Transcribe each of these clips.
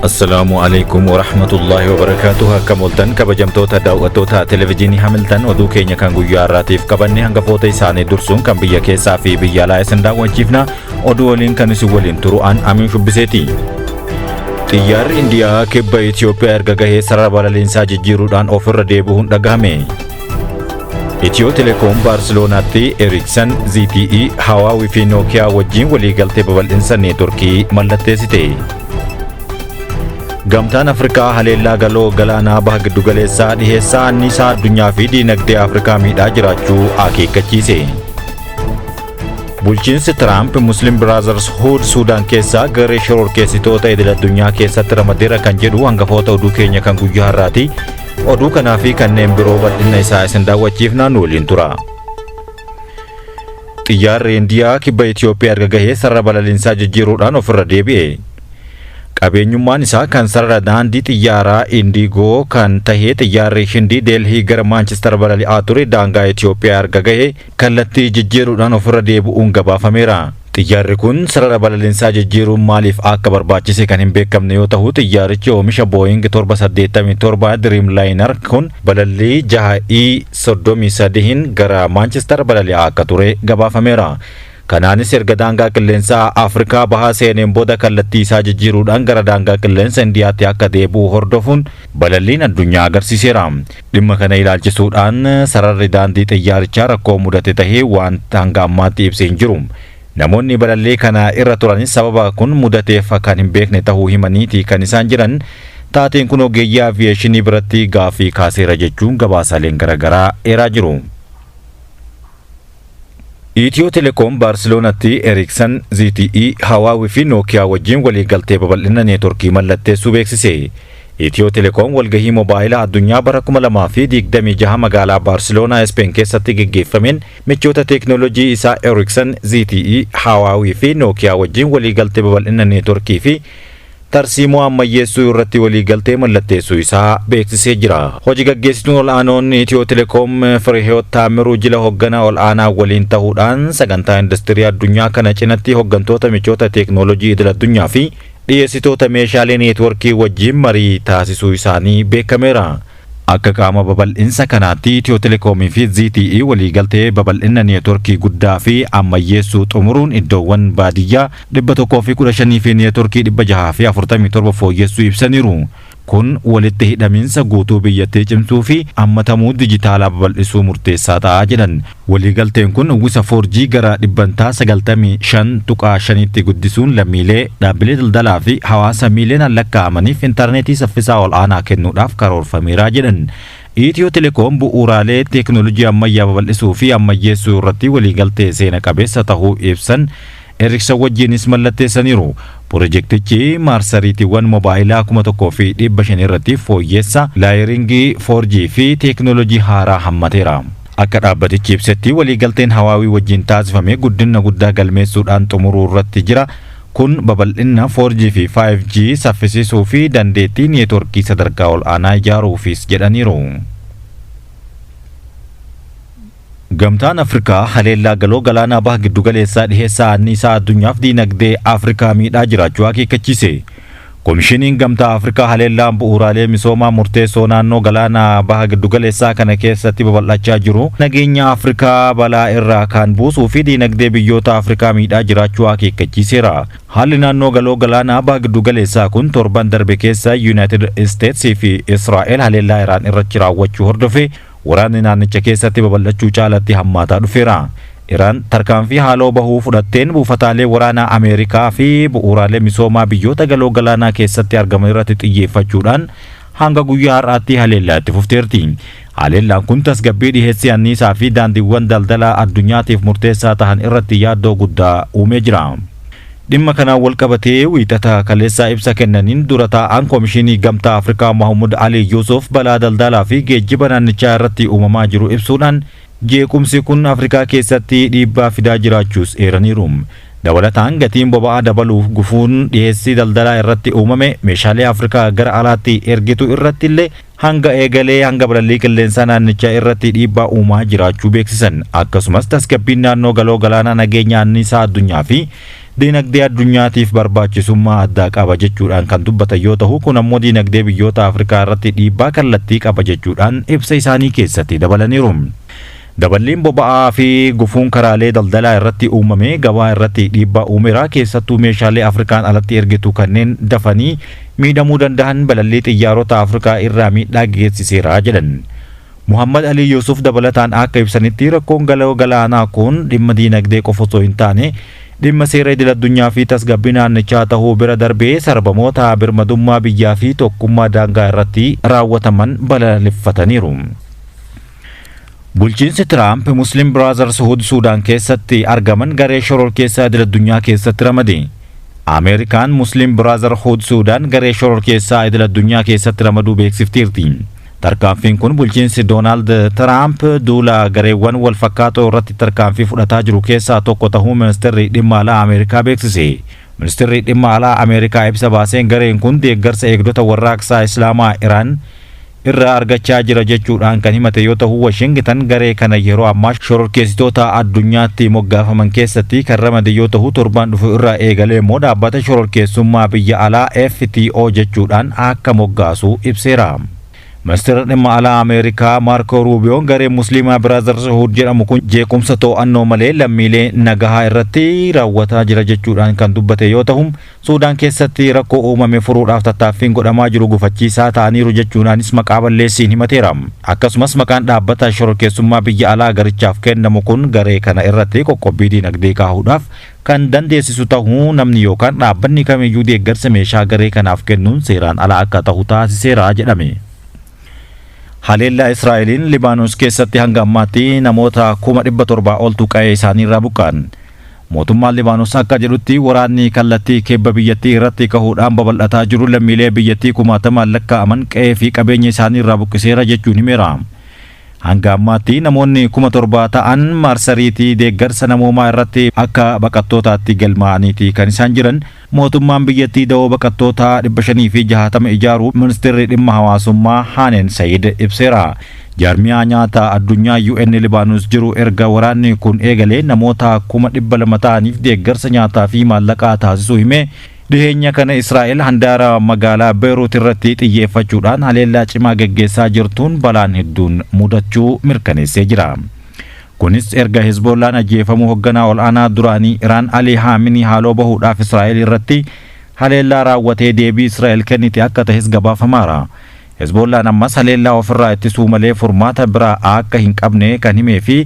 Assalaamu alaikum warahmatullaahi wabarakaatuh. Akkam ooltan kabajamtoota daawwattoota televezyiinii Hamiltan, oduu keenya kan guyyaa har'aatiif qabanne hangafoota isaanii dursuun kan biyya keessaa fi biyya alaa isin daawwachiifna. Oduu waliin kan isin waliin turu an Amiin Shubbiseeti. Xiyyaarri Indiyaa kibba Itoophiyaa erga gahee sarara balaliinsaa jijjiiruudhaan ofirra deebi'uun dhagahame. Itiyoo Telekoom Baarseloonaatti Eriiksan, ZTE, Hawaawii fi Nookiyaa wajjin waliigaltee babal'insa neetworkii mallatteessite. Gamtaan Afrikaa haleellaa galoo galaanaa baha giddugaleessaa dhiheessaa anniisaa addunyaa fi diinagdee Afrikaa miidhaa jiraachuu akeekkachiise. Bulchiinsi Tiraamp Muslim Brotherhood Suudaan keessaa garee shororkeessitoota idil addunyaa keessatti ramadeera kan jedhu hangafoota oduu keenya kan guyyaa har'aati. Oduu kanaa fi kanneen biroo bal'ina isaa isin daawwachiifnaa, nu waliin tura. Xiyyaarri Indiyaa kibba Itoophiyaa erga gahee sarara balaliinsaa jijjiiruudhaan ofirra deebi'e. Qabeenyummaan isaa kan sarara daandii xiyyaaraa Indiigoo kan tahee xiyyaarri Hindii Deelhii gara Maanchister balali'aa ture daangaa Itoophiyaa erga gahee kallattii jijjiiruudhaan ofirra deebi'uun gabaafameera. Xiyyaarri kun sarara balaliinsaa jijjiiruun maaliif akka barbaachise kan hin beekamne yoo ta'u, xiyyaarichi oomisha Boeing 787 Dreamliner kun balallii 6E 33 gara Maanchister balali'aa akka ture gabaafameera. Kanaanis erga daangaa qilleensaa Afrikaa bahaa seeneen booda kallattii isaa jijjiiruudhaan gara daangaa qilleensa Indiyaatti akka deebi'u hordofuun balalliin addunyaa agarsiiseera. Dhimma kana ilaalchisuudhaan sararri daandii xiyyaarichaa rakkoo mudate tahee waan hanga ammaatti ibsee hin jiru. Namoonni balallii kana irra turanis sababa kun mudateef kan hin beekne tahuu himaniiti kan isaan jiran. Taateen kun ogeeyyii aviyeeshinii biratti gaaffii kaaseera jechuun gabaasaaleen garaagaraa eeraa jiru. Itiyoo Telekoom Baarseloonatti Eriiksan, ZTE, Hawaawii fi Nookiyaa wajjin waliigaltee babal'ina neetworkii mallatteessuu beeksise. Itiyoo Telekoom walgahii moobaayilaa addunyaa bara 2026 magaalaa Baarseloonaa Ispeen keessatti geggeeffameen michoota teeknoolojii isaa Eriiksan, ZTE, Hawaawii fi Nookiyaa wajjin waliigaltee babal'ina neetworkii fi tarsiimoo ammayyeessuu irratti waliigaltee mallatteessuu isaa beeksisee jira. Hojii gaggeessituun ol'aanoon Itiyoo Telekoom Firehiyoot Taamiruu jila hoogganaa ol'aanaa waliin ta'uudhaan sagantaa industirii addunyaa kana cinatti hooggantoota michoota teeknoolojii idil addunyaa fi dhiyeessitoota meeshaalee neetworkii wajjin marii taasisuu isaanii beekameera. Akka qaama babal'insa kanaatti Itiyoo Telekoomii fi ZTE waliigaltee babal'ina neetworkii guddaa fi ammayyeessuu xumuruun iddoowwan baadiyyaa 115 fi neetworkii 647 fooyyessuu ibsaniiru. Kun walitti hidhamiinsa guutuu biyyattii cimsuu fi hammatamuu dijitaalaa babal'isuu murteessaa ta'a jedhan. Waliigalteen kun uwwisa 4G gara dhibbantaa 95.5tti guddisuun lammiilee, dhaabbilee daldalaa fi hawaasa miiliyoonaan lakkaa'amaniif intarneetii saffisaa ol aanaa kennuudhaaf karoorfameera jedhan. Itiyoo Telekoom bu'uuraalee teeknoolojii ammayyaa babal'isuu fi ammayyeessuu irratti waliigaltee seena qabeessa tahuu ibsan Eriiksan wajjinis mallatteessaniiru. Pirojektichi maarsariitiiwwan moobaayilaa 1500 irratti fooyyessa laayiringii 4G fi teeknoolojii haaraa hammateera. Akka dhaabbatichi ibsetti waliigalteen Hawaawii wajjin taasifame guddina guddaa galmeessuudhaan xumuruu irratti jira. Kun babal'ina 4G fi 5G saffisiisuu fi dandeettii neetworkii sadarkaa ol aanaa ijaaruufis jedhaniiru. Gamtaan Afrikaa haleellaa galoo galaanaa baha giddugaleessaa dhiheessaa anniisaa addunyaaf diinagdee Afrikaa miidhaa jiraachuu akeekkachiise. Komishiniin Gamtaa Afrikaa haleellaan bu'uuraalee misoomaa murteessoo naannoo galaanaa baha giddugaleessaa kana keessatti babal'achaa jiru nageenya Afrikaa balaa irraa kan buusuu fi diinagdee biyyoota Afrikaa miidhaa jiraachuu akeekkachiiseera. Haalli naannoo galoo galaanaa baha giddugaleessaa kun torban darbe keessa Yuunaayitid Isteetsii fi Israa'el haleellaa Iraan irratti raawwachuu hordofee waraanni naannicha keessatti babal'achuu caalatti hammaataa dhufeera. Iraan tarkaanfii haaloo bahuu fudhatteen buufataalee waraanaa Ameerikaa fi bu'uuraalee misoomaa biyyoota galoo galaanaa keessatti argaman irratti xiyyeeffachuudhaan hanga guyyaa har'aatti haleellaa itti fufteerti. Haleellaan kun tasgabbii dhiheessii anniisaa fi daandiiwwan daldalaa addunyaatiif murteessaa ta'an irratti yaaddoo guddaa uumee jira. Dhimma kanaan wal qabatee wiixata kaleessaa ibsa kennaniin dura taa'aan Komishinii Gamtaa Afrikaa Mahmud Ali Yusuf balaa daldalaa fi geejjiba naannichaa irratti uumamaa jiru ibsuudhaan jeequmsi kun Afrikaa keessatti dhiibbaa fidaa jiraachuus eeraniiru. Dabalataan gatiin boba'aa dabaluuf gufuun dhiheessii daldalaa irratti uumame meeshaalee Afrikaa gara alaatti ergitu irratti illee hanga eegalee hanga balallii qilleensaa naannichaa irratti dhiibbaa uumaa jiraachuu beeksisan. Akkasumas tasgabbiin naannoo galoo galaanaa nageenya anniisaa addunyaa fi Diinagdee addunyaatiif barbaachisummaa addaa qaba jechuudhaan kan dubbatan yoo ta'u, kun ammoo diinagdee biyyoota Afrikaa irratti dhiibbaa kallattii qaba jechuudhaan ibsa isaanii keessatti dabalaniiru. Daballiin boba'aa fi gufuun karaalee daldalaa irratti uumame gabaa irratti dhiibbaa uumeera. Keessattuu meeshaalee Afrikaan alatti ergitu kanneen dafanii miidhamuu danda'an balallii xiyyaarota Afrikaa irraa miidhaa geessiseera jedhan. Muhammad Ali Yusuf dabalataan akka ibsanitti, rakkoon galoo galaanaa kun dhimma diinagdee qofa osoo hin taane dhimma seera idil addunyaa fi tasgabbii naannichaa ta'uu bira darbee sarbamoota birmadummaa biyyaa fi tokkummaa daangaa irratti raawwataman balaaleffataniiru. Bulchiinsi Tiraamp Muslim Brotherhood Suudaan keessatti argaman garee shororkeessaa idil addunyaa keessatti ramade. Ameerikaan Muslim Brotherhood Suudaan garee shororkeessaa idil addunyaa keessatti ramaduu beeksifteerti. Tarkaanfiin kun bulchiinsi Doonaald Tiraamp duula gareewwan wal fakkaatoo irratti tarkaanfii fudhataa jiru keessaa tokko ta'uu ministeerri dhimma alaa Ameerikaa beeksise. Ministeerri dhimma alaa Ameerikaa ibsa baaseen, gareen kun deeggarsa Eegdota Warraaqsaa Islaamaa Iraan irraa argachaa jira jechuudhaan kan himate yoo ta'u, Washingitan garee kana yeroo ammaa shororkeessitoota addunyaatti moggaafaman keessatti kan ramade yoo ta'u, torbaan dhufu irraa eegalee immoo dhaabbata shororkeessummaa biyya alaa FTO jechuudhaan akka moggaasu ibseera. Ministeerri dhimma alaa Ameerikaa Maarko Ruubiyoon garee Musliimaa Brotherhood jedhamu kun jeequmsa to'annoo malee lammiilee nagahaa irratti raawwataa jira jechuudhaan kan dubbate yoo ta'u, Suudaan keessatti rakkoo uumame furuudhaaf tattaaffiin godhamaa jiru gufachiisaa ta'aniiru jechuudhaanis maqaa balleessiin himateera. Akkasumas maqaan dhaabbata shororkeessummaa biyya alaa garichaaf kennamu kun garee kana irratti qoqqobbii diinagdee kaahuudhaaf kan dandeessisu ta'uu, namni yookaan dhaabbanni kamiyyuu deeggarsa meeshaa garee kanaaf kennuun seeraan ala akka ta'u taasiseera jedhame. Haleellaa Israa'eliin Libaanos keessatti hanga ammaatti namoota 700,000 oltu qa'ee isaanii irraa buqqa'an. Mootummaan Libaanos akka jedhutti, waraanni kallattii kibba biyyattii irratti kahuudhaan babal'ataa jiru lammiilee biyyattii kumaatamaan lakkaa'aman qa'ee fi qabeenya isaanii irraa buqqiseera jechuun himeera. Hanga ammaatti namoonni 7,000 ta'an marsariitii deeggarsa namoomaa irratti akka baqattootaatti galmaa'aniiti kan isaan jiran. Mootummaan biyyattii da'oo baqattootaa 560 ijaaruu ministeerri dhimma hawaasummaa Haaneen Sayid ibseera. Jaarmiyaa nyaata addunyaa UN Libaanos jiru erga waraanni kun eegalee namoota 200,000 ta'aniif deeggarsa nyaataa fi maallaqaa taasisuu himee, dhiheenya kana Israa'el handaara magaalaa Beeruut irratti xiyyeeffachuudhaan haleellaa cimaa geggeessaa jirtuun balaan hedduun mudachuu mirkaneessee jira. Kunis erga Hezbollaan ajjeefamuu hoogganaa ol'aanaa duraanii Iraan Ali Haaminii haaloo bahuudhaaf Israa'el irratti haleellaa raawwatee deebii Israa'el kennite akka ta'es gabaafamaara. Hezbollaan ammas haleellaa ofirraa ittisuu malee furmaata biraa akka hin qabne kan himee fi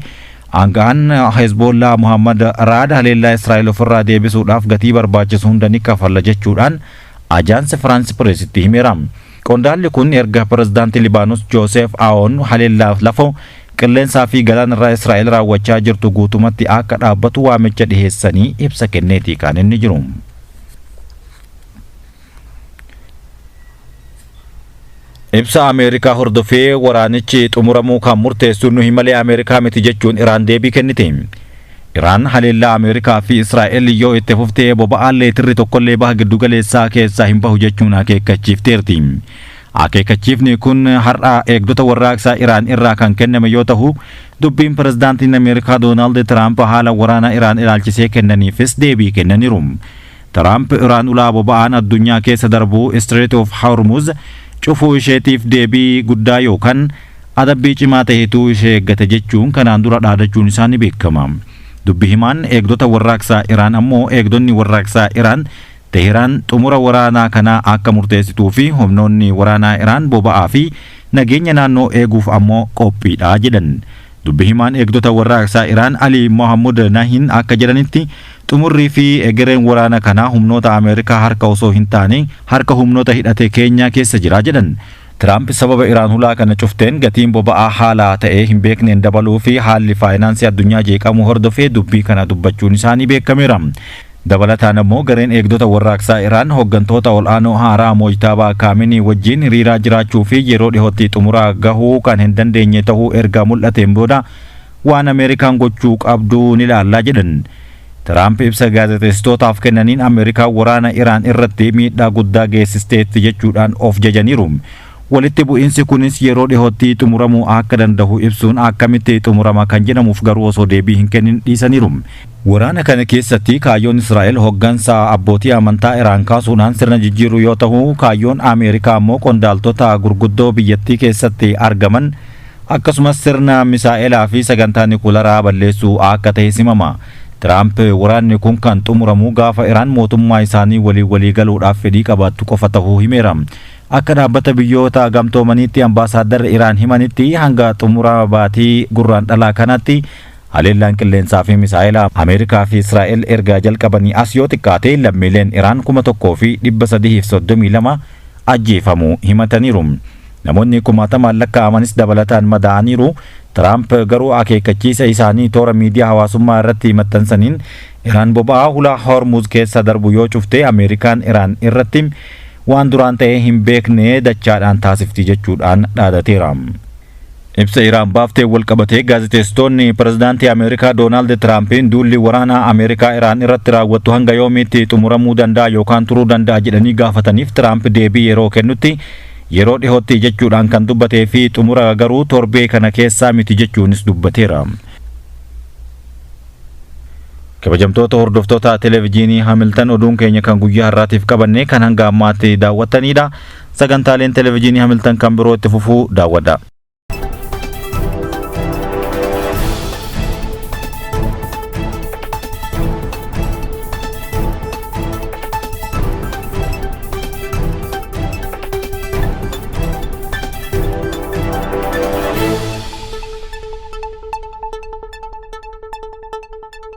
aanga'aan Hezbollaa Muhammad Raad haleellaa Israa'el ofirraa deebisuudhaaf gatii barbaachisu hunda ni kafalla jechuudhaan Ajaansi Firaansi Pireesitti himeera. Qondaalli kun erga pirezidaantii Libaanos Joosef Aoun haleellaaf lafoo, qilleensaa fi galaanarraa Israa'el raawwachaa jirtu guutumatti akka dhaabbatu waamicha dhiheessanii ibsa kenneeti kan inni jiru. Ibsa Ameerikaa hordofee waraanichi xumuramuu kan murteessu nuhi malee Ameerikaa miti jechuun Iraan deebii kennite. Iraan haleellaa Ameerikaa fi Israa'el yoo itti fuftee boba'aan leetirri tokkollee baha giddugaleessaa keessaa hin bahu jechuun akeekkachiifteerti. Akeekkachiifni kun har'a Eegdota Warraaqsaa Iraan irraa kan kenname yoo ta'u, dubbiin pirezidaantiin Ameerikaa Doonaald Tiraamp haala waraana Iraan ilaalchisee kennaniifis deebii kennaniiru. Tiraamp Iraan ulaa boba'aan addunyaa keessa darbu Strait of Hormuz cufuu isheetiif deebii guddaa yookaan adabbii cimaa ta'etu ishee eeggate jechuun kanaan dura dhaadachuun isaa ni beekama. Dubbi himaan Eegdota Warraaqsaa Iraan ammoo Eegdonni Warraaqsaa Iraan Teheraan xumura waraanaa kanaa akka murteessituu fi humnoonni waraanaa Iraan boba'aa fi nageenya naannoo eeguuf ammoo qophiidha jedhan. Dubbi himaan Eegdota Warraaqsaa Iraan Ali Mohammud Nahin akka jedhanitti, xumurrii fi egereen waraana kanaa humnoota Ameerikaa harka osoo hin taane harka humnoota hidhate keenyaa keessa jira jedhan. Tiraamp sababa Iraan hulaa kana cufteen gatiin boba'aa haala ta'ee hin beekneen dabaluu fi haalli faayinaansii addunyaa jeeqamuu hordofee dubbii kana dubbachuun isaanii beekameera. Dabalataan ammoo gareen Eegdota Warraaqsaa Iraan hooggantoota ol'aanoo haaraa Moojtaabaa Kaaminii wajjin hiriiraa jiraachuu fi yeroo dhihootti xumuraa gahuu kan hin dandeenye ta'uu erga mul'ateen booda waan Ameerikaan gochuu qabdu ni ilaallaa jedhan. Tiraamp ibsa gaazexeessitootaaf kennaniin Ameerikaan waraana Iraan irratti miidhaa guddaa geessisteetti jechuudhaan of jajaniiru. Walitti bu'iinsi kunis yeroo dhihootti xumuramuu akka danda'u ibsuun, akkamitti xumurama kan jedhamuuf garuu osoo deebii hin kennin dhiisaniiru. Waraana kana keessatti kaayyoon Israa'el hoggansa abbootii amantaa Iraan kaasuudhaan sirna jijjiiruu yoo ta'u, kaayyoon Ameerikaa immoo qondaaltota gurguddoo biyyattii keessatti argaman, akkasumas sirna misaa'elaa fi sagantaa nikularaa balleessuu akka ta'e simama. Tiraamp waraanni kun kan xumuramu gaafa Iraan mootummaa isaanii walii walii galuudhaaf fedhii qabaattu qofa ta'uu himeera. Akka Dhaabbata Biyyoota Gamtoomaniitti ambaasaadarri Iraan himanitti, hanga xumura baatii Gurraandhalaa kanatti haleellaan qilleensaa fi misaa'ela Ameerikaa fi Israa'el erga jalqabanii as yoo xiqqaate lammiileen Iraan 1332 ajjeefamuu himataniiru. Namoonni kumaatamaan lakkaa'amanis dabalataan madaa'aniiru. Tiraamp garuu akeekkachiisa isaanii toora miidiyaa hawaasummaa irratti maxxansaniin, Iraan boba'aa hulaa Hormuz keessa darbu yoo cufte Ameerikaan Iraan irratti waan duraan ta'ee hin beekne dachaadhaan taasifti jechuudhaan dhaadateera. Ibsa Iraan baaftee wal qabatee gaazexeessitoonni pirezidaantii Ameerikaa Doonaald Tiraampiin duulli waraanaa Ameerikaa Iraan irratti raawwattu hanga yoomiitti xumuramuu danda'a yookaan turuu danda'a jedhanii gaafataniif, Tiraamp deebii yeroo kennutti yeroo dhihootti jechuudhaan kan dubbatee fi xumura garuu torbee kana keessaa miti jechuunis dubbateera. Kabajamtoota hordoftoota televezyiinii Hamiltan, oduun keenya kan guyyaa har'aatiif qabanne kan hanga ammaatti daawwattanidha. Sagantaaleen televezyiinii Hamiltan kan biroo itti fufuu daawwadha.